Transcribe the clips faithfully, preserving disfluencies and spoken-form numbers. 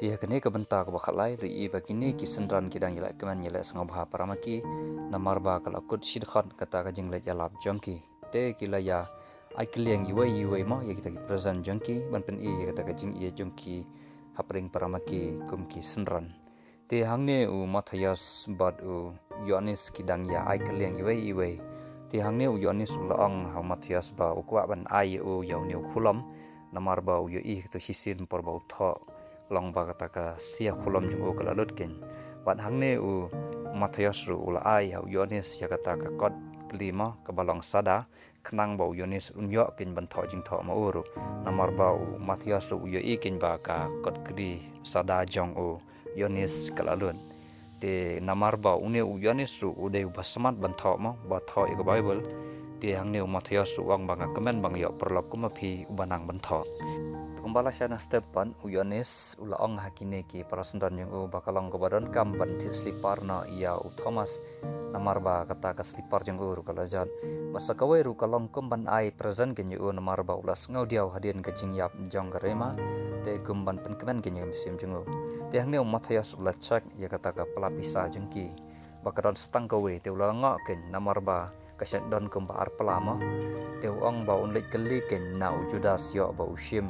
Ïa kane ka bynta kaba khatlai, lei ba kine ki synran ki dang ïaleh kmen ïaleh sngewbha para ma ki, namar ba ka la kut shi dkhot kata ka jingleit ïalap jong ki. Te ki la ïa ai kylliang iwei iwei mo ïa kita ki present jong ki, ban pyni ïa kata ka jingïeit jong ki hapdeng para ma ki kum ki synran. Te hangne u Matthias bad u Ïoannis ki dang ïa ai kylliang iwei iwei. Te hangne u Ïoannis u la ong ha u Matthias ba u kwah ban ai ïa u ïa une u khulom, namar ba u ïohi kato shisien por ba u thoh long ba kata ka sia khulom jong u ka la lut keiñ. Bad hangne u Matthias ruh u la ai ha u Ïoannis ïa kata ka kot kli mo kaba long sada, khnang ba u Ïoannis un ïoh keiñ ban thoh jingthoh ma u ruh. Namar ba u Matthias ruh u ïohi keiñ ba ka kot kli sada jong u Ïoannis ka la lut. Te namar ba une u Ïoannis ruh u dei uba smat ban thoh mo, ba thoh ïa ka Baibl. Te hangne u Matthias ruh u ong ba nga kmen ba nga ïoh paralok kum ma phi uba nang ban thoh. Kumba lashai na step pat u Ïoannis u la ong ha kine ki para synran jong u ba ka long kaba donkam ban thied slipar noh ïa u Thomas, namar ba kata ka slipar jong u ruh ka la jot. Bad sa kawei ruh ka long kum ban ai present keiñ ïa u, namar ba u la sngew diaw hadien ka jingïap jong ka Rema, te kum ban pynkmen keiñ ïa ka mynsiem jong u. Te hangne u Matthias u la check ïa kata ka pla pisa jong ki ba ka don sa tang kawei, te u la lyngngoh keiñ namar ba ka shait don kumba ar pla mo. Te u ong ba un leit kylli keiñ na u Judas ïoh ba u shim,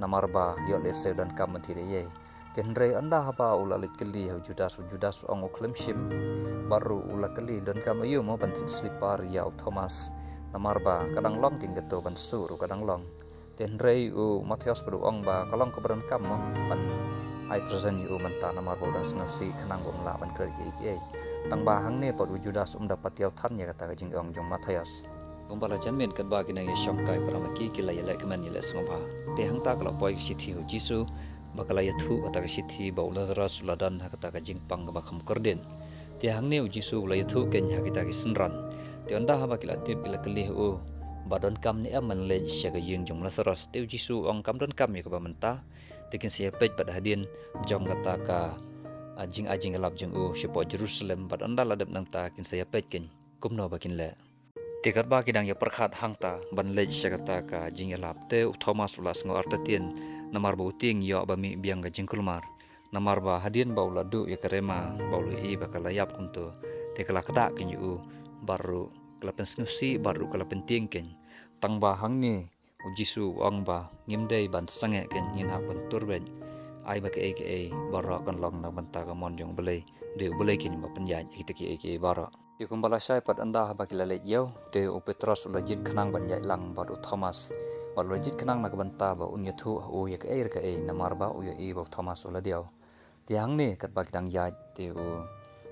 namar ba ïoh lehse u donkam ban thied eiei. Te hynrei ynda haba u la leit kylli ha u Judas, u Judas u ong u khlem shim. Bad ruh u la kylli donkam aïu mo ban thied slipar ïa u Thomas, namar ba ka dang long keiñ kato ban suh ruh ka dang long. Te hynrei u Matthias pat u ong ba ka long kaba donkam mo ban ai present ïa u mynta, namar ba u dang sngewsih khnang ba un lah ban kren kiei kiei. Tang ba hangne pat u Judas um da pat ïoh than ïa kata ka jingong jong u Matthias. Kumba la jan miet katba ki nongïashongkai para ma ki ki la ïaleh kmen ïaleh sngewbha, te hangta ka la poi ka shithi u Jisu ba ka la ïathuh kata ka shithi ba u Lasaros u la don ha kata ka jingpang kaba kham kordit. Te hangne u Jisu u la ïathuh keiñ ha kita ki synran. Te ynda haba ki la tip ki la kylli ha u ba donkam ne em ban leit sha ka ïing jong u Lasaros, te u Jisu u ong kam donkam ïa kaba mynta. Te kin sa ïa peit pat hadien jong kata ka, ah, jingai jingïalap jong u shapoh Jerusalem, bad ynda la dep nangta kin sa ïa peit keiñ kumno ba kin leh. Te katba ki dang ïa pyrkhat hangta ban leit sha kata ka jingïalap, te u Thomas u la sngew artatien, namar ba u tieng ïoh ba mih biang ka jingkulmar. Namar ba hadien ba u la duh ïa ka Rema ba u la ïohi ba ka la ïap kumto, te ka la kdah keiñ ïa u, bad ruh ka la pynsngewsih bad ruh ka la pyntieng keiñ. Tang ba hangne u Jisu u ong ba ngim dei ban sangeh keiñ, ngin hap ban tur beit. Ai ba kaei kaei baroh kan long na ka bynta ka mon jong u Blei. Dei u Blei keiñ ba pynïaid ïa kita kiei kiei baroh. Te kumba lashai pat ynda haba ki la leit ïew, te u Petros u la jied khnang ban ïaid lang bad u Thomas. Bad u la jied khnang na ka bynta ba un ïathuh ha u ïa kaei re kaei, namar ba u ïohi ba u Thomas u la diaw. Te hangne katba ki dang ïaid, te u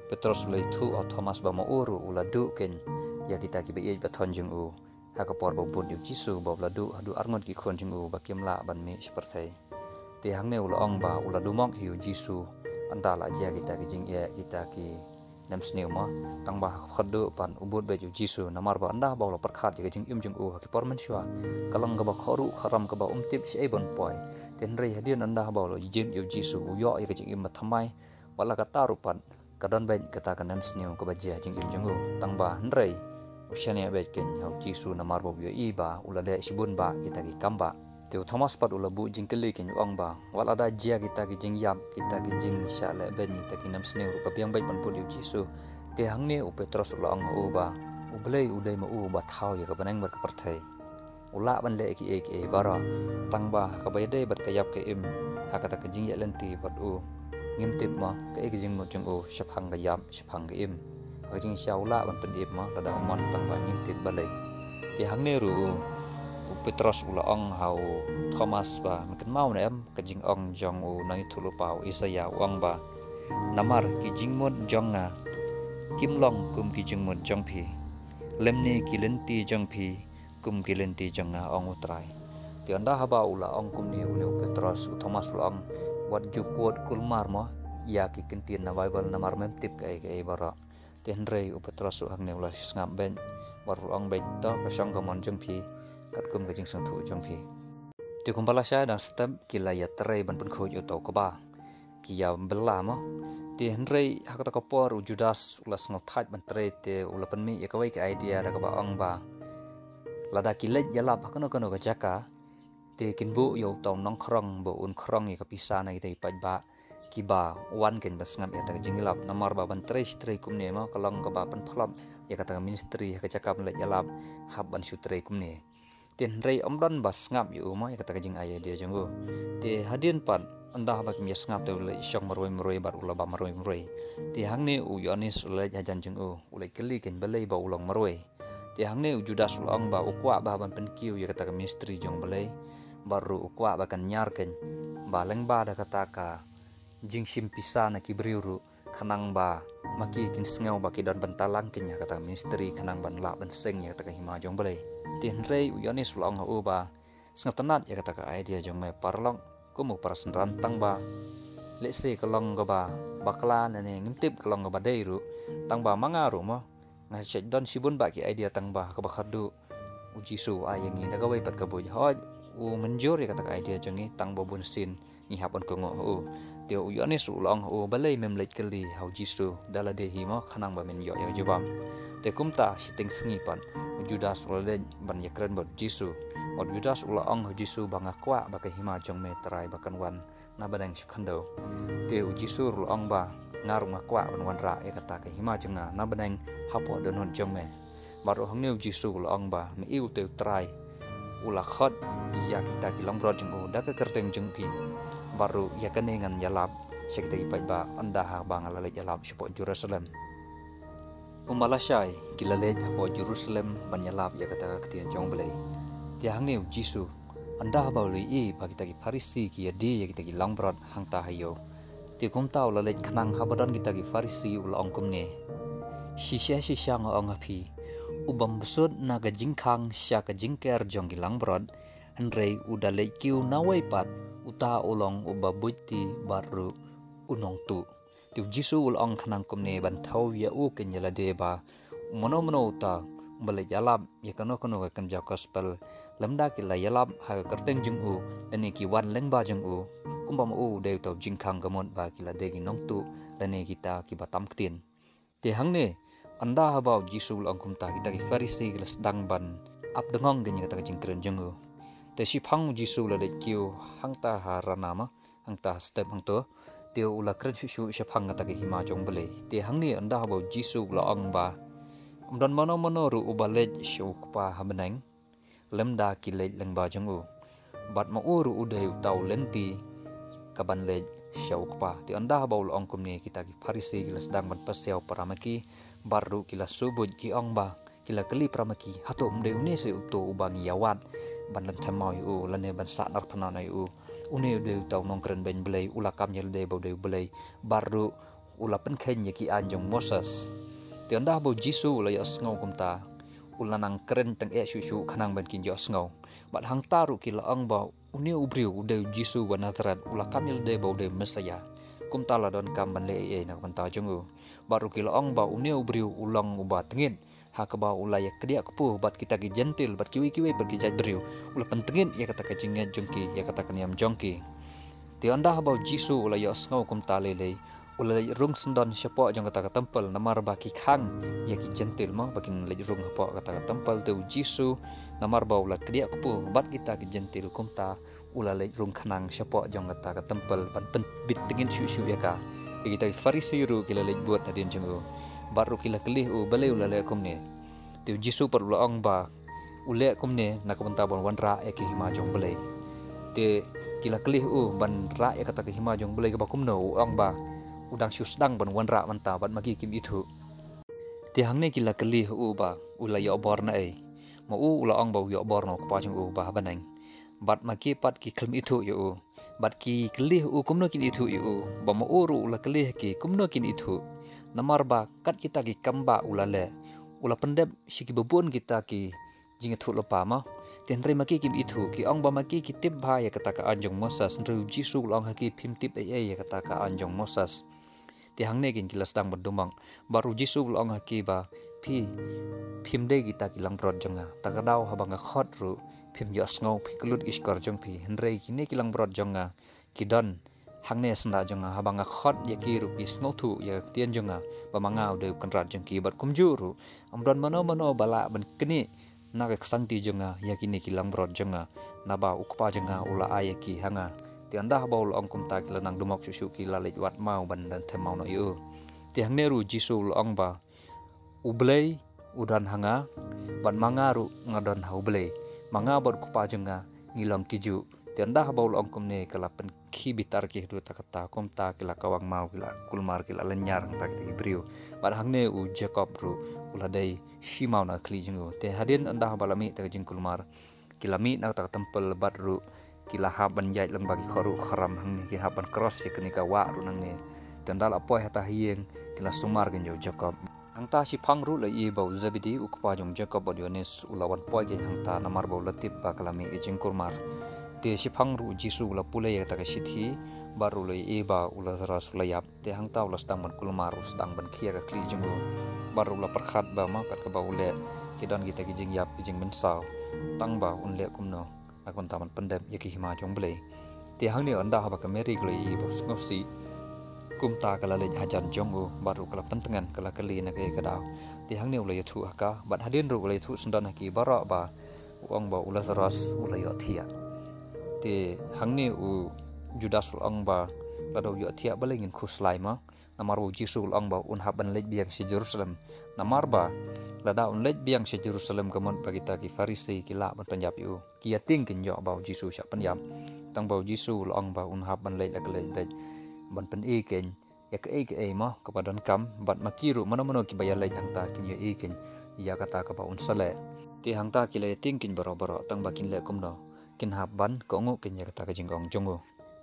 Petros u la ïathuh ha u Thomas ba ma u ruh u la duh keiñ ïa kita kiba ïeit ba thon jong u ha ka por ba u bud ïa u Jisu, ba u la duh haduh arngut ki khun jong u ba kim lah ban mih sha pyrthei. Te hangne u la ong ba u la duh mok hi ïa u Jisu ynda la jia kita ki jingeh, kita ki nemsniew mo. Tang ba ha ka khatduh pat u bud beit ïa u Jisu, namar ba ynda ba u la pyrkhat ïa ka jingim jong u ha ki por mynshuwa, ka long kaba khruh kharam, kaba um tip shaei ban poi. Te hynrei hadien ynda ba u la jied ïa u Jisu, u ïoh ïa ka jingim ba thymmai. Wat la katta ruh pat ka don beit kata ka nemsniew kaba jia ha jingim jong u. Tang ba hynrei u shaniah beit keiñ ha u Jisu, namar ba u ïohi ba u la leh shibun bah kita ki kam bah. Te u Thomas pat u la buh jingkylli keiñ, u ong ba wat lada jia kita ki jingïap, kita ki jingshah leh beiñ, kita ki nemsniew ruh, ka biang beit ban bud ïa u Jisu. Te hangne u Petros u la ong ha u ba U Blei u dei ma u uba thaw ïa ka bneng bad ka pyrthei. U lah ban leh kiei kiei baroh. Tang ba ha kaba ïadei bad ka ïap ka im, ha kata ka jingïaid lynti bad u, ngim tip mo kaei ka jingmut jong u shaphang ka ïap shaphang ka im. Ha ka jingshisha u lah ban pynim mo lada u mon, tang ba ngim tip balei. Te hangne ruh u, u Petros u la ong ha u Thomas ba, me kynmaw ne em ka jingong jong u nongïathuhlypa u Isaïah, u ong ba, namar ki jingmut jong nga kim long kum ki jingmut jong phi, lymne ki lynti jong phi kum ki lynti jong nga, ong U Trai. Te ynda haba u la ong kumne une u Petros, u Thomas u la ong, wat ju quote kulmar mo ïa ki kyntien na Baibl, namar mem tip kaei kaei baroh. Te hynrei u Petros u hangne u la sngap beit, bad u la ong beit, to ka shong ka mon jong phi katkum ka jingsngewthuh jong phi. Te kumba lashai dang step ki la ïatrei ban pynkhuid ïa uto u kba, ki ïa bylla mo. Te hynrei ha kata ka por u Judas u la sngew thait ban trei, te u la pynmih ïa kawei ka idea da kaba ong ba lada ki leit ïalap ha kano kano ka jaka, Te kin buh ïa uta u nongkhrong ba un khrong ïa ka pisa na kita ki paidbah kiba wan kein ban sngap ïa kata ka jingïalap. Namar ba ban trei shi trei kumne mo ka long kaba pynphlop ïa kata ka ministry ha ka jaka ban leit ïalap hap ban shu trei kumne. Te hynrei ym don ba sngap ïa u mo ïa kata ka jingai idea jong u. Te hadien pat ynda ba kim ïa sngap te u leit shong marwei marwei bad u la bam marwei marwei. Te hangne u Ïoannis u la leit hajan jong u, u leit kylli kein balei ba u long marwei. Te hangne u Judas u la ong ba u kwah ba ban pynkiew ïa kata ka ministry jong Blei, bad ruh u kwah ba kan ñiar kein ba lyngba da kata ka jingshim pisa na ki briew ruh, khnang ba ma ki kin sngew ba ki don bynta lang kein ha kata ka ministry khnang ban lah ban seng ïa kata ka hima jong Blei. Te hynrei u Ïoannis u la ong ha u ba sngewtynnat ïa kata ka idea jong me paralok, kum u para synran, tang ba lehse ka long kaba bakla lane ngim tip ka long kaba dei ruh, tang ba ma nga ruh mo nga shait don shibun bah ki idea, tang ba kaba khatduh u Jisu u ai ïa ngi da kawei pat ka buit, hooid u mynjur ïa kata ka idea jong ngi, tang ba bunsien ngi hap ban kohnguh ha u. Te u Ïoannis u la ong ha u, balei mem leit kylli ha u Jisu da lade hi mo khnang ba men ïoh ïa u jubab. Te kumta shiteng sngi pat u Judas u la leit ban ïakren bad u Jisu. Bad u Judas u la ong ha u Jisu ba nga kwah ba ka hima jong me Trai ba kan wan na bneng sha khyndew. Te u Jisu ruh u la ong ba nga ruh nga kwah ban wanrah ïa kata ka hima jong nga na bneng hapoh dohnud jong me. Bad ruh hangne u Jisu u la ong ba me i u te u Trai u la khot ïa kita ki langbrot jong u da ka kyrteng jong ki. Bad ruh ïa kane ngan ïalap sha kita ki paidbah ynda haba nga la leit ïalap shapoh Jerusalem. Kumba lashai ki la leit hapoh Jerusalem ban ïalap ïa kata ka ktien jong Blei. Te hangne u Jisu ynda haba u la ïohi ba kita ki Pharisi ki ïadie ïa kita ki langbrot hangta ha ïew, te kumta u la leit khnang haba don kita ki Pharisi u la ong kumne, shisha shisha nga ong ha phi, u bym bsut na ka jingkhang sha ka jingker jong ki langbrot, hynrei u da leit kiew nawei pat, uta u long uba buit ti bad ruh u nongtuh. Te u Jisu u la ong khnang kumne ban thew ïa u kein ïa lade ba mano mano uta uba leit ïalap ïa kano kano ka kynja gospel lymda ki la ïalap ha ka kyrteng jong u lane ki wan lyngba jong u, kumba ma u u dei uta u jingkhang ka mut ba ki la dei ki nongtuh lane kita kiba tam ktien. Te hangne ynda haba u Jisu u la ong kumta kita ki Pharisi ki la sdang ban ap dngong kein ïa kata ka jingkren jong u. Te shiphang u Jisu u la leit kiew hangta ha rana ma, hangta ha step hangto. Te u la kren shuh shuh shaphang kata ka hima jong Blei. Te hangne ynda haba u Jisu u la ong ba ym don mano mano ruh uba leit sha u Kpa ha bneng lymda ki leit lyngba jong u. Bad ma u ruh u dei uta u lynti kaban leit sha u Kpa. Te ynda haba u la ong kumne kita ki Pharisi ki la sdang ban pasiaw para ma ki, bad ruh ki la shu buit ki ong ba, ki la kylli para ma ki, hato ym dei une se uto uba ngi ïawad ban lynthem maw ïa u lane ban sahnarphna ïa u? Une u dei uta u nongkren beiñ Blei, u la kam ïa lade ba u dei u Blei, bad ruh u la pynkheiñ ïa ki aiñ jong Moses. Te ynda haba u Jisu u la ïohsngew kumta, u la nang kren tang eh shuh shuh khnang ban kin ïohsngew. Bad hangta ruh ki la ong ba une u briew u dei u Jisu uba Nasareth, u la kam ïa lade ba u dei u Messaïah. Kumta la donkam ban leh ei ei na ka bynta jong u. Bad ruh ki la ong ba une u briew u long uba tngit, ha kaba u la ïa kdiah kpu bad kita ki Jentil bad kiwei kiwei bad ki jait briew, u la pyntngit ïa kata ka jingngeit jong ki, ïa kata ka niam jong ki. Te ynda haba u Jisu u la ïohsngew kumta lei lei, u la leit rung syndon shapoh jong kata ka templ namar ba ki khang ïa ki Jentil mo ba kin leit rung hapoh kata ka templ. Te u Jisu namar ba u la kdiah kpu bad kita ki Jentil kumta, u la leit rung khnang shapoh jong kata ka templ ban pynbit tngit shuh shuh ïa ka. Te kita ki Pharisi ruh ki la leit bud hadien jong u. Bad ruh ki la kylli u balei u la leh kumne. Te u Jisu pat u la ong ba u leh kumne na ka bynta ban wanrah ïa ki hima jong Blei. Te ki la kylli u ban rah ïa kata ka hima jong Blei kaba kumno, u ong ba u dang shu sdang ban wanrah mynta bad ma ki kim ithuh. Te hangne ki la kylli u ba u la ïoh bor na ei. Ma u u la ong ba u ïoh bor na u Kpa jong u ba ha bneng. Bad ma ki pat ki khlem ithuh ïa u. Bad ki kylli u kumno kin ithuh ïa u. Ba ma u ruh u la kylli ki kumno kin ithuh. Namar ba kat kita ki kam ba u la leh, u la pyndep sha kiba bun kita ki jingïathuhlypa mo. Te hynrei ma ki kim ithuh, ki ong ba ma ki ki tip bha ïa kata ka aiñ jong Moses, hynrei u Jisu u la ong ha ki phim tip ei ei ïa kata ka aiñ jong Moses. Te hangne kein ki la sdang ban dumok. Bad u Jisu u la ong ha ki ba phi phim dei kita ki langbrot jong nga. Ta ka daw haba nga khot ruh phim ïohsngew, phi kyllut ki shkor jong phi. Hynrei kine ki langbrot jong nga ki don hangne syndah jong nga, haba nga khot ïa ki ruh ki sngewthuh ïa ka ktien jong nga, ba ma nga u dei u Kynrad jong ki. Bad kumjuh ruh ym don mano mano ba lah ban knieh na ka ksangti jong nga ïa kine ki langbrot jong nga, naba u kpa jong nga u la ai ïa ki ha nga. Te ynda haba u la ong kumta ki la nang dumok shuh shuh, ki la leit wad maw ban don them maw noh ïa u. Te hangne ruh Jisu u la ong ba, U Blei u don ha nga, bad ma nga ruh nga don ha U Blei. Ma nga bad u kpa jong nga ngi long kijuh. Te ynda haba u la ong kumne ka la pynkhih bitar ki haduh ta kata, kumta ki la kawang maw, ki la kulmar, ki la lynñiar hangta kita ki briew. Bad hangne u Jakob ruh u la dei shi maw na ka khlieh jong u. Te hadien ynda haba la mih ta ka jingkulmar, ki la mih na kata ka templ bad ruh ki la hap ban ïaid lyngba ki khohruh khram hangne, ki hap ban cross ïa kane ka wah ruh nangne. Te ynda la poi hata ha ïing ki la sumar kein ïa u Jakob. Hangta shiphang ruh la ïohi ba u Zebedi u kpa jong u Jakob bad u Ïohannes u la wan poi kein hangta namar ba u la tip ba ka la mih ka jingkulmar. Te shiphang ruh u Jisu u la pule ïa kata ka shithi bad ruh la ïohi ba u Lasaros u la ïap. Te hangta u la sdang ban kulmar, u sdang ban khia ka khlieh jong u. Bad ruh u la pyrkhat ba ma kat kaba u leh ki don kita ki jingïap ki jingmynsaw. Tang ba un leh kumno na ka bynta ban pyndep ïa ka hima jong U Blei. Te hangne ynda haba ka Mary ka la ïohi ba u sngewsih, kumta ka la leit hajan jong u bad ruh ka la pyntngen, ka la kylli na kaei ka daw. Te hangne u la ïathuh ha ka bad hadien ruh u la ïathuh syndon ha ki baroh ba u ong ba u Lasaros u la ïohthiah. Te hangne u Judas u la ong ba lada u ïohthiah balei ngin khuslai ma. Namar ba u Jisu u la ong ba un hap ban leit biang sha Jerusalem. Namar ba lada un leit biang sha Jerusalem ka mut ba kita ki Pharisi ki lah ban pynïap ïa u. Ki ïa tieng kein ïoh ba u Jisu u shah pynïap. Tang ba u Jisu u la ong ba un hap ban leit la ka leit beit ban pyni kein ïa kaei kaei mo kaba donkam, bad ma ki ruh mano mano kiba ïa leit hangta kin ïohi kein ïa kata kaba un sa leh. Te hangta ki la ïa tieng kein baroh baroh, tang ba kin leh kumno, kin hap ban kohnguh kein ïa kata ka jingong jong u.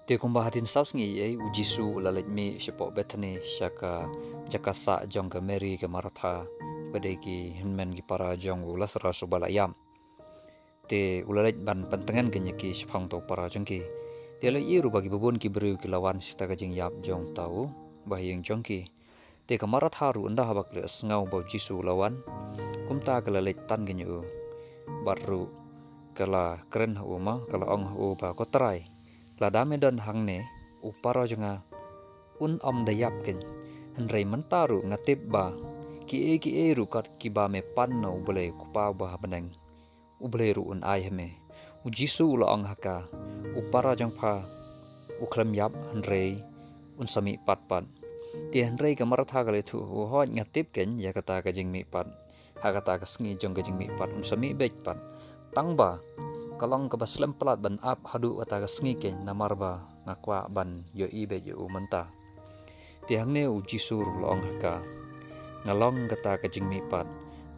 Te kumba hadien saw sngi eiei u Jisu u la leit mih shapoh Bethani sha ka jaka sah jong ka Mary ka Martha, kiba dei ki hynmen ki para jong u Lasaros uba la ïap. Te u la leit ban pyntngen kein ïa ki shaphang uta u para jong ki. Te la ïohi ruh ba kiba bun ki briew ki la wan sha kata ka jingïap jong uta u bahaïing jong ki. Te ka Martha ruh ynda haba ka la sngew ba u Jisu u la wan, kumta ka la leit tan kein ïa u. Bad ruh ka la kren ha u ma, ka la ong ha u ba, Ko Trai, lada me don hangne, u para jong nga un ym da ïap kein. Hynrei mynta ruh nga tip ba kiei kiei ruh kat kiba me pan na U Blei U Kpa uba ha bneng, U Blei ruh un ai ha me. U Jisu u la ong ha ka, U para jong pha u khlem ïap, hynrei un sa mih pat pat. Te hynrei ka Martha ka la ïathuh ha u, Hooid, nga tip kein ïa kata ka jingmih pat. Ha kata ka sngi jong ka jingmih pat un sa mih beit pat. Tang ba ka long kaba slem palat ban ap haduh kata ka sngi kein, namar ba nga kwah ban ïohi beit ïa u mynta. Te hangne u Jisu ruh u la ong ha ka, Nga long kata ka jingmih pat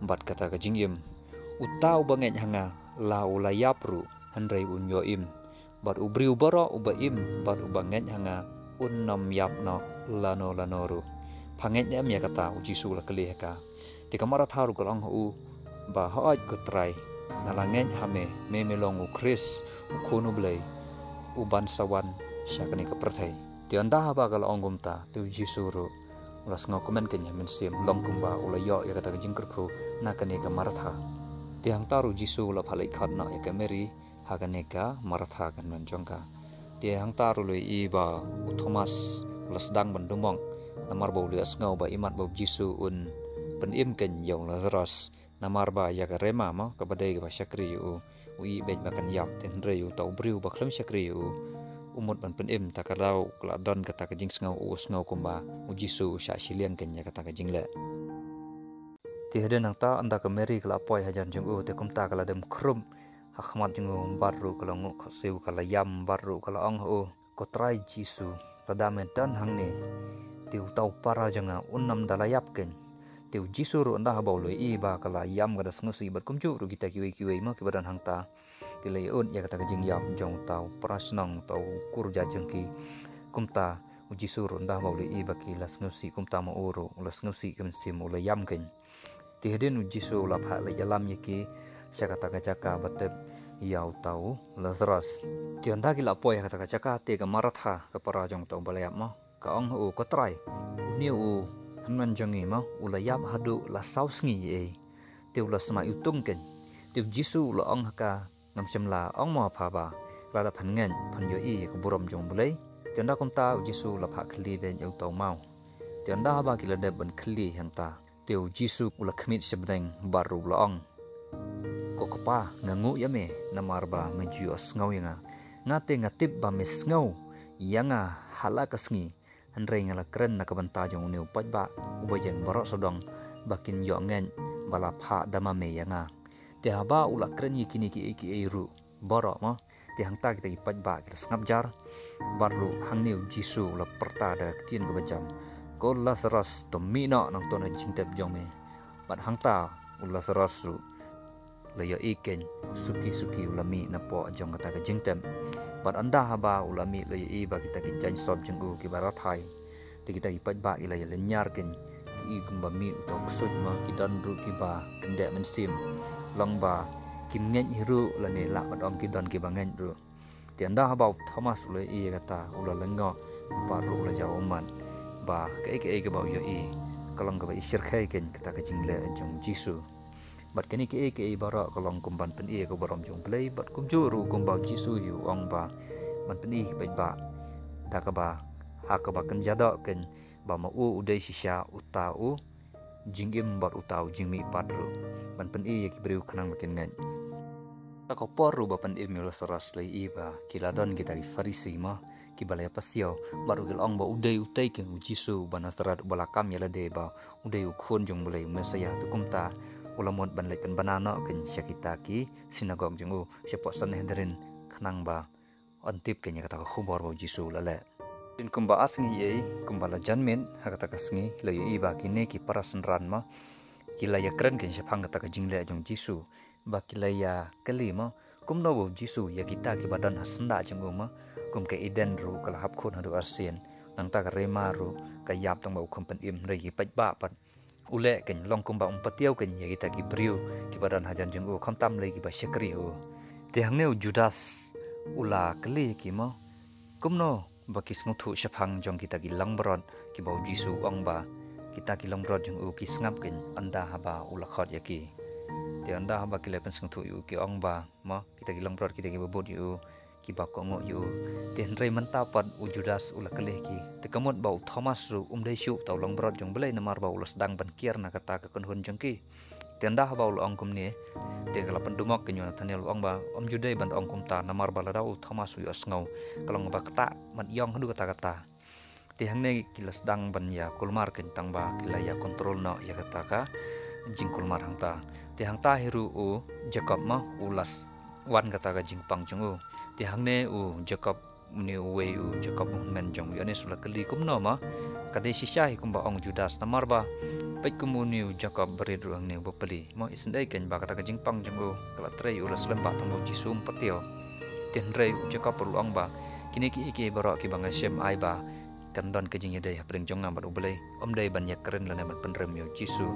bad kata ka jingim. Uta uba ngeit ha nga, la u la ïap ruh, hynrei un ïoh im. Bad u briew baroh uba im bad uba ngeit ha nga, un ym ïap noh lano lano ruh. Pha ngeit ne em ïa kata? U Jisu u la kylli ha ka. Te ka Martha ruh ka la ong ha u ba, Hooid, Ko Trai, nga la ngeit ha me, me me long u Khrist, u Khun U Blei, uban sa wan sha kane ka pyrthei. Te ynda haba ka la ong kumta, te u Jisu ruh u la sngewkmen kein ha mynsiem, long kumba u la ïoh ïa kata ka jingkyrkhu na kane ka Martha. Te hangta ruh u Jisu u la phah leit khot noh ïa ka Mary ha kane ka Martha ka hynmen jong ka. Te hangta ruh la ïohi ba u Thomas u la sdang ban dumok, namar ba u la ïohsngew ba imat ba u Jisu un pynim kein ïa u Lasaros. Namar ba ïa ka rema mo, kaba dei kaba shakri ïa u, u ïohi beit ba kan ïap, te hynrei uta u briew ba khlem shakri ïa u, u mut ban pynim. Ta ka daw ka la don kata ka jingsngew, u sngew kumba u Jisu u shah shiliang kein ïa kata ka jingleh. Te hadien nangta ynda ka Mary ka la poi hajan jong u, te kumta ka la dem khrum ha khmat jong u, bad ruh ka la nguh khohsiew, ka la ïam, bad ruh ka la ong ha u, Ko Trai Jisu, lada me don hangne, te uta u para jong nga un ym da la ïap kein. Te u Jisu ruh ynda haba u la ïohi ba ka la ïam, ka da sngewsih, bad kumjuh ruh kita kiwei kiwei mo kiba don hangta ki la ïa-ud ïa kata ka jingïap jong uta u para shnong, uta u kur jait jong ki. Kumta u Jisu ruh ynda haba u la ïohi ba ki la sngewsih kumta ma u ruh, u la sngewsih ka mynsiem, u la ïam kein. Te hadien u Jisu u la phah leit ïalam ïa ki sha kata ka jaka ba tep ïa uta u Lasaros. Te ynda ki la poi ha kata ka jaka, te ka Martha, ka para jong uta uba la ïap mo, ka ong ha u, Ko Trai, une u hynmen jong ngi mo, u la ïap haduh la saw sngi eiei. Te u la sma iwtung kein. Te u Jisu u la ong ha ka, Ngam shym la ong mo ha pha ba lada phan ngeit phan ïohi ïa ka burom jong U Blei? Te ynda kumta u Jisu u la phah khylli beit ïa uta u maw. Te ynda haba ki la dep ban khylli hangta, te u Jisu u la khmih sha bneng bad ruh u la ong, Ko Kpa, nga nguh ïa me, namar ba me ju ïohsngew ïa nga. Nga te nga tip ba me sngew ïa nga ha la ka sngi. Hynrei nga la kren na ka bynta jong une u paidbah uba ïeng baroh sawdong, ba kin ïoh ngeit ba la phah da ma me ïa nga. Te haba u la kren ïa kine kiei kiei ruh baroh mo, te hangta kita ki paidbah ki la sngap jar. Bad ruh hangne u Jisu u la pyrta da ka ktien kaba jam, "Ko Lasaros, to mih noh nangto na jingtep jong me." Bad hangta u Lasaros ruh la ïohi kein, suki suki u la mih napoh jong kata ka jingtep. Bad ynda haba u la mih, la ïohi ba kita ki jaiñ sop jong u kiba rathai. Te kita ki paidbah ki la ïa lynñiar kein, ki i kumba mih uta u ksuid, ma ki don ruh kiba kyndeh mynsiem. Long ba kim ngeit hi ruh, lane lah ban ong ki don kiba ngeit ruh. Te ynda haba u Thomas u la ïohi ïa kata, u la lyngngoh, bad ruh u la jaw ummat ba kaei kaei kaba u ïohi ka long kaba isyrkhei kein kata ka jingleh jong u Jisu. Bad kine kiei kiei baroh ka long kum ban pyni ïa ka burom jong u Blei, bad kumjuh ruh kumba u Jisu hi u ong ba ban pyni ïa ki paidbah da kaba, ha kaba kynja doh kein ba ma u u dei shisha uta u jingim bad uta u jingmihpat ruh, ban pyni ïa ki briew khnang ba kin ngeit. Kata ka por ruh ba pynim ïa u Lasaros, la ïohi ba ki la don kita ki Pharisi ma kiba la ïa pasiaw, bad ruh ki la ong ba u dei utei kein u Jisu uba Nasareth uba la kam ïa lade ba u dei u Khun jong u Blei, u Messaïah. Te kumta u la mut ban leit pynbna noh kein sha kita ki sinagog jong u, shapoh Sanhedrin, khnang ba yn tip kein ïa kata ka khubor ba u Jisu u la leh. Te kumba ar sngi ei, kumba la jan miet ha kata ka sngi, la ïohi ba kine ki para synran ma ki la ïa kren kein shaphang kata ka jingleh jong u Jisu, ba ki la ïa kylli ma, kumno ba u Jisu ïa kita kiba don ha syndah jong u ma, kum ka Eden ruh ka la hap khun haduh arsien, nangta ka Rema ruh ka ïap tang ba u kham pynim, hynrei ki paidbah pat u leh kein long kumba um patiaw kein ïa kita ki briew kiba don hajan jong u, khamtam lei kiba shakri u. Te hangne u Judas u la kylli ïa ki ma, kumno ba ki sngewthuh shaphang jong kita ki langbrot kiba u Jisu u ong ba kita ki langbrot jong u ki sngap kein ynda haba u la khot ïa ki. Te ynda haba ki la pynsngewthuh ïa u ki ong ba ma kita ki langbrot kita kiba bud ïa u, kiba kohnguh ïa u. Te hynrei mynta pat u Judas u la kylli ki. Te ka mut ba u Thomas ruh um dei shuh uta u langbrot jong u Blei namar ba u la sdang ban kiar na kata ka kynhun jong ki. Te ynda haba u la ong kumne, te ka la pyndumok kein ïa u Nathanael, u ong ba ym ju dei ban ong kumta, namar ba lada u Thomas u ïohsngew, ka long ba ktah ban ïong haduh katta katta. Te hangne ki la sdang ban ïa kulmar kein tang ba ki la ïa kontrol noh ïa kata ka jingkulmar hangta. Te hangta hi ruh u Jakob ma u la s-, wan kata ka jingpang jong u. Te hangne u Jakob, une uwei u Jakob u hynmen jong u Ïoannis u la kylli kumno ma ka dei shisha hi kumba ong u Judas, namar ba peit kum une u Jakob barit ruh hangne u bapli. Ma isynei kein ba kata ka jingpang jong u ka la trei, u la slem ba tang ba u Jisu um patiaw. Te hynrei u Jakob ruh u ong ba kine kiei kiei baroh kiba nga shim ai ba kan don ka jingïadei hapdeng jong nga bad u Blei. Ym dei ban ïakren lane ban pynrem ïa u Jisu.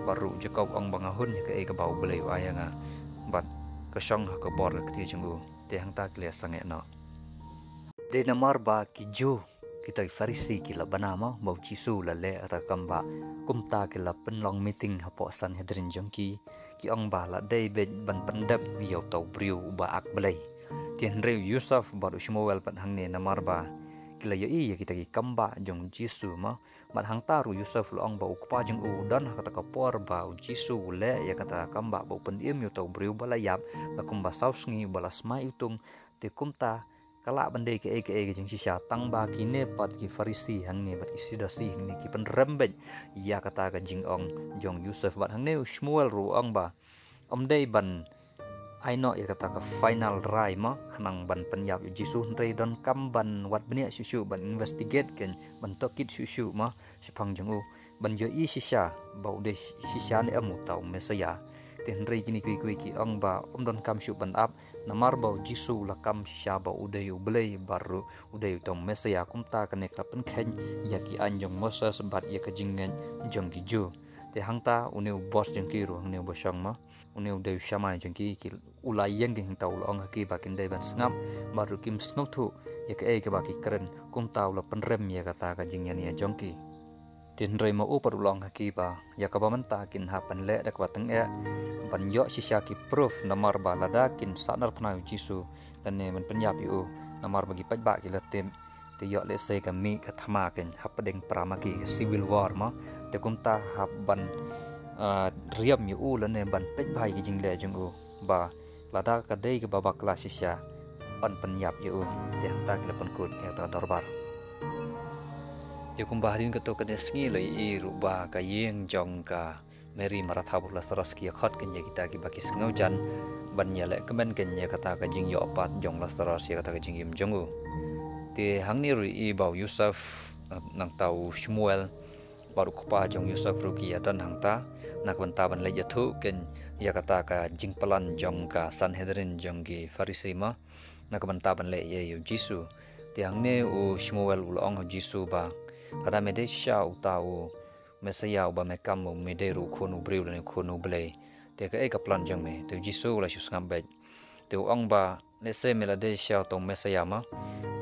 Bad ruh u Jakob u ong ba nga hun ïa kaei kaba u Blei u ai ïa nga, bad ka shong ha ka bor ka kti jong u. Te hangta ki la sangeh noh. Dei namar ba ki Jiw, kita ki Pharisi ki la bna ma ba u Jisu u la leh kata ka kam ba kumta ki la pynlong meeting hapoh Sanhedrin jong ki. Ki ong ba la dei beit ban pyndep ïa uta u briew uba ak Blei. Te hynrei u Joseph bad u Shmuel pat hangne namar ba ki la ïohi ïa kita ki kam ba jong u Jisu ma. Bad hangta ruh u Joseph u la ong ba u kpa jong u u don ha kata ka por ba u Jisu u leh ïa kata ka kam ba, ba u pynim ïa uta u briew ba la ïap la kumba saw sngi, ba la smai u tung. Te kumta ka lah ban dei kaei kaei ka jingshisha, tang ba kine pat ki Pharisi hangne bad ki Sadusi hangne ki pynrem beit ïa kata ka jingong jong u Joseph. Bad hangne u Shmuel ruh u ong ba ym dei ban ai noh ïa kata ka final rai ma khnang ban pynïap ïa u Jisu, hynrei donkam ban wad bniah shuh shuh, ban investigate kein, ban tohkit shuh shuh ma shaphang jong u, ban ïohi shisha ba u dei shisha ne em uta u Messaïah. Te hynrei kine kiwei kiwei ki ong ba ym donkam shuh ban ap, namar ba u Jisu u la kam shisha ba u dei u Blei bad ruh u dei uta u Messaïah. Kumta kane ka la pynkheiñ ïa ki aiñ jong Moses bad ïa ka jingngeit jong ki Jiw. Te hangta une u boss jong ki ruh hangne uba shong ma, une u dei u shamai jong ki, ki u la ïeng ki hangta, u la ong ha ki ba kin dei ban sngap bad ruh kim sngewthuh ïa kaei kaba ki kren. Kumta u la pynrem ïa kata ka jingïania jong ki. Te hynrei ma u pat u la ong ha ki ba ïa kaba mynta kin hap ban leh da kaba tyngeh ban ïoh shisha ki proof, namar ba lada kin sahnarphna ïa u Jisu lane ban pynïap ïa u, namar ba ki paidbah ki la tip, te ïoh lehse ka mih ka thma kein hapdeng para ma ki, ka civil war ma. Te kumta hap ban, ah, riam ïa u lane ban peit bha ïa ki jingleh jong u. ba lada ka dei kaba bakla shisha, yn pynïap ïa u. Te hangta ki la pynkut ïa kata ka dorbar. Te kumba hadien kato kane sngi la ïohi ruh ba ka ïing jong ka Mary Martha bad Lasaros ki ïa khot kein ïa kita kiba ki sngewjan ban ïaleh kmen kein ïa kata ka jingïoh pat jong Lasaros ïa kata ka jingim jong u. Te hangne ruh i ba u Joseph, nangta u Shmuel bad u kpa jong u Joseph ruh ki ïa don hangta na ka bynta ban leit ïathuh kein ïa kata ka jingplan jong ka Sanhedrin jong ki Pharisi ma, na ka bynta ban leh ïa u Jisu. Te hangne u Shmuel u la ong ha u Jisu ba, lada me dei shisha uta u Messiah uba me kam, me dei ruh u Khun u briew lane u Khun u Blei, te kaei ka plan jong me? Te u Jisu u la shu sngap beit. Te u ong ba, lehse me la dei shisha uta u Messiah ma,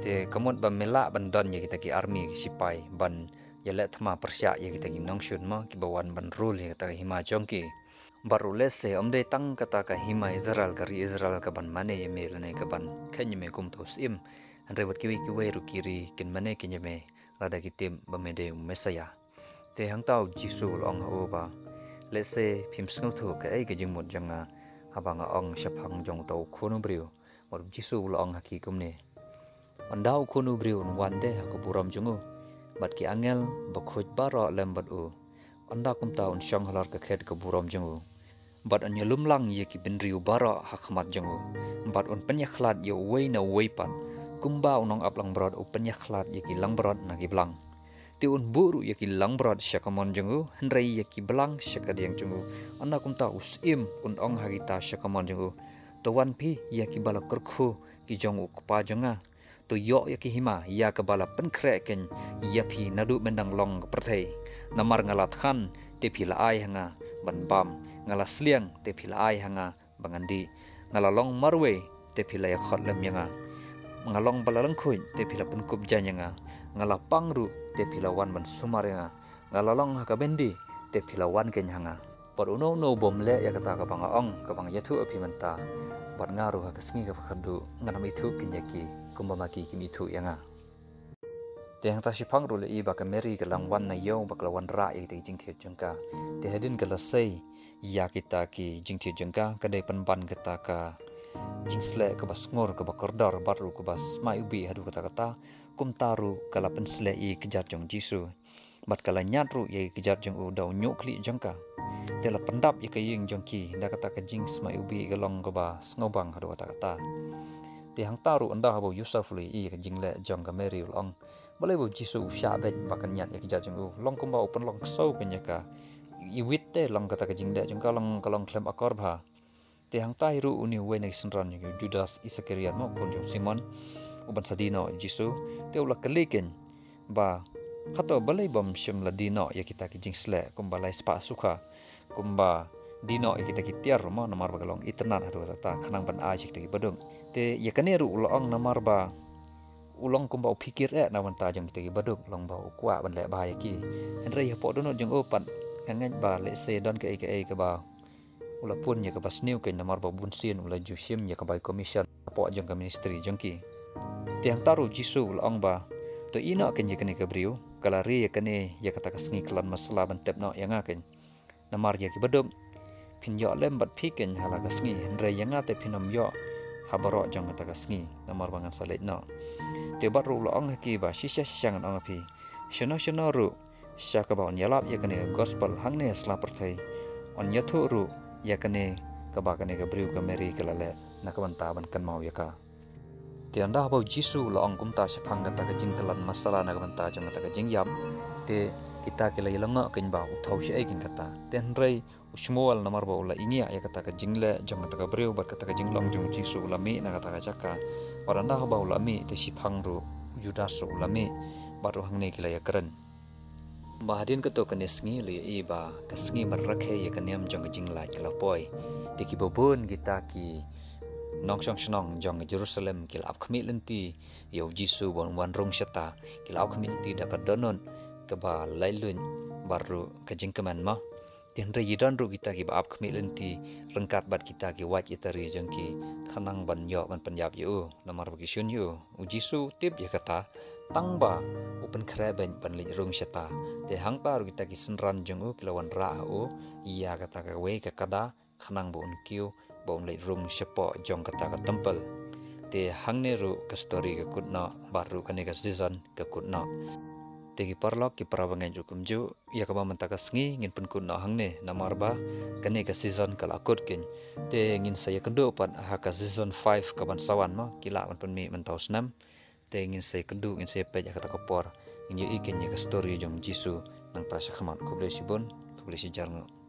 te ka mut ba me lah ban don ïa kita ki army, ki sipai ban ïaleh thma pyrshah ïa kita ki nongshun ma kiba wan ban rule ïa kata ka hima jong ki. Bad ruh lehse ym dei tang kata ka hima Israel, ka ri Israel ka ban mane ïa me lane ka ban kheiñ ïa me kum uta u syiem, hynrei wat kiwei kiwei ruh ki ri kin mane kein ïa me lada ki tip ba me dei u Messiah. Te hangta u Jisu u la ong ha u ba, lehse phim sngewthuh kaei ka jingmut jong nga haba nga ong shaphang jong uta u Khun u briew. Bad u Jisu u la ong ha ki kumne, ynda u Khun u briew un wan de ha ka burom jong u bad ki angel bakhuid baroh lem bad u, ynda kumta un shong halor ka khet ka burom jong u, bad un ïalum lang ïa ki bynriew baroh ha khmat jong u, bad un pynïakhlad ïa uwei na uwei pat, kumba u nongaplangbrot u pynïakhlad ïa ki langbrot na ki blang. Te un buh ruh ïa ki langbrot sha ka mon jong u, hynrei ïa ki blang sha ka dieng jong u. Ynda kumta u syiem un ong ha kita sha ka mon jong u, to wan phi ïa kiba la kyrkhu ki jong u Kpa jong nga, to ïoh ïa ki hima ïa kaba la pynkhreh kein ïa phi naduh myndang long ka pyrthei. Namar nga la thngan, te phi la ai ha nga ban bam, nga la sliang, te phi la ai ha nga ba ngan dih. Nga la long marwei, te phi la ïakhot lem ïa nga. Nga long ba la lyngkhuid, te phi la pynkup jaiñ ïa nga. Nga la pang ruh, te phi la wan ban sumar ïa nga. Nga la long ha ka bendi, te phi la wan kein ha nga. Bad uno uno ubym leh ïa kata kaba nga ong, kaba nga ïathuh ïa phi mynta, bad nga ruh ha ka sngi kaba khatduh ngan ym ithuh kein ïa ki kumba ma ki kim ithuh ïa nga. Te hangta shiphang ruh la i ba ka Mary ka la wan na ïew bad ka la wanrah ïa kita ki jingthied jong ka. Te hadien ka la sei ïa kita ki jingthied jong ka, ka dei pynban kata ka jingsleh kaba sngur, kaba kordor bad ruh kaba smai ubih haduh katta katta. Kumta ruh ka la pynsleh ïa ki kjat jong u Jisu, bad ka la ñiad ruh ïa ki kjat jong u da u ñiuh khlieh jong ka. Te la pyndap ïa ka ïing jong ki da kata ka jingsmai ubih, ka long kaba sngewbang haduh katta katta. Te hangta ruh ynda haba u Joseph u la ïohi ïa ka jingleh jong ka Mary u la ong, balei ba u Jisu u shah beit ba kan ñiad ïa ki kjat jong u? Long kumba u pynlong ksew kein ïa ka. Iwit te long kata ka jingleh jong ka, long ka long khlem akor bha. Te hangta hi ruh une uwei na ki synran jong u Judas Iskariot mo, khun jong u Simon, u ban sa die noh ïa u Jisu. Te u la kylli kein ba, hato balei bym shym la die noh ïa kita ki jingsleh kumba lai spah sukha, kumba die noh ïa kita ki tiar mo, namar ba ka long itynnad haduh katta katta, khnang ban ai sha kita ki baduk. Te ïa kane ruh u la ong namar ba u long kumba u phikir eh na bynta jong kita ki baduk, long ba u kwah ban leh bha ïa ki. Hynrei hapoh dohnud jong u pat, nga ngeit ba lehse don kaei kaei kaba u la pun ïa kaba sniew kein, namar ba bunsien u la ju shim ïa ka bai commission hapoh jong ka ministry jong ki. Te hangta ruh u Jisu u la ong ba, to ïeh noh kein ïa kane ka briew, ka la ri ïa kane ïa kata ka sngi klan masala ban tep noh ïa nga kein. Namar ïa ki baduk phin ïoh lem bad phi kein ha la ka sngi, hynrei ïa nga te phin ym ïoh ha baroh jong kata ka sngi, namar ba ngan sa leit noh. Te bad ruh u la ong ha ki ba, shisha shisha ngan ong ha phi, shano shano ruh sha kaba yn ïalap ïa kane ka gospel hangne ha sla pyrthei, yn ïathuh ruh ïa kane kaba kane ka briew ka Mary ka la leh na ka bynta ban kynmaw ïa ka. Te ynda haba u Jisu u la ong kumta shaphang kata ka jingkylla masala na ka bynta jong kata ka jingïap, te kita ki la ïalehnoh kein ba u thaw shaei kein kata. Te hynrei u Shmuel namar ba u la ingiah ïa kata ka jingleh jong kata ka briew bad kata ka jinglong jong u Jisu, u la mih na kata ka jaka. Bad ynda haba u la mih, te shiphang ruh u Judas ruh u la mih, bad ruh hangne ki la ïakren. Ba hadien kato kane sngi la ïohi ba ka sngi ban rakhe ïa ka niam jong ka jinglait ka la poi. Te kiba bun kita ki nongshong shnong jong Jerusalem ki la ap khmih lynti ïa u Jisu ban wan rung shata. Ki la ap khmih lynti da ka dohnud kaba laitluid bad ruh ka jingkmen mo. Te hynrei ki don ruh kita kiba ap khmih lynti ryngkat bad kita ki wait ïatari jong ki, khnang ban ïoh ban pynïap ïa u, namar ba ki shun ïa u. U Jisu u tip ïa kata, tang ba u pynkhreh beit ban leit rung shata. Te hangta ruh kita ki synran jong u ki la wanrah ha u ïa kata kawei ka kada, khnang ba un kiew ba un leit rung shapoh jong kata ka temple. Te hangne ruh ka story ka kut noh, bad ruh kane ka season ka kut noh. Te ki paralok, ki para bangeit ruh kumjuh, ïa kaba mynta ka sngi ngin pynkut noh hangne, namar ba kane ka season ka la kut keiñ. Te ngin sa ïakynduh pat ha ka season five kaban sa wan mo, ki lah ban pynmih mynta u snem. Te ngin sa ïakynduh, ngin sa ïapeit ha kata ka por. Ngin ïohi keiñ ïa ka story jong Jisu nangta shakhmat. Khublei shibun, khublei shihajar nguh.